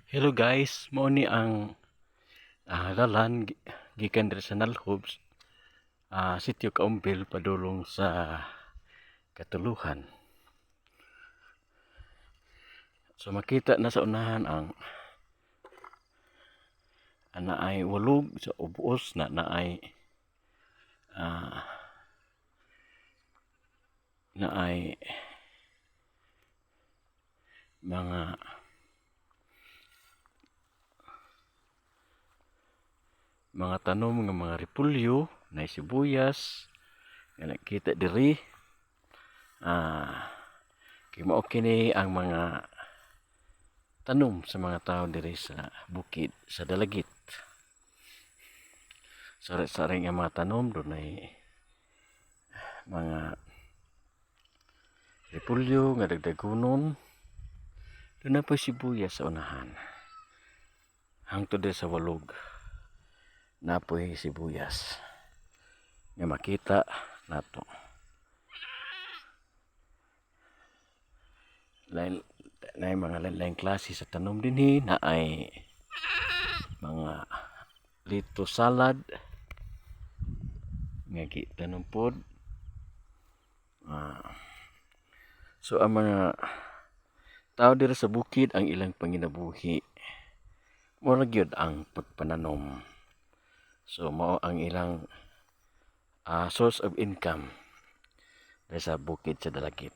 Hello guys, mao ni ang dalan gikan diri sa Nalhob, Sitio Kaumbil, padulong sa Katuluhan. So makita na sa unahan ang naay walog sa ubos na naay mga tanom nga mga repolyo, naay sibuyas nga nakita diri. Kay mao kini ang mga tanom sa mga tao diri sa bukid sa Dalagit. Sari-sari nga mga tanom, dunay mga repolyo nga dagdagonon. Duna poy sibuyas sa unahan. Hangtod diri sa walog naa poy sibuyas nga makita nato. Lain naay mga lain-laing klase sa tanom dinhi, naay mga lettuce salad nga gitanom pod. So ang mga tao diri sa bukid, ang ilang panginabuhi mao ra gyud ang pagpananom. So mao ang ilang source of income diri sa bukid sa Dalagit.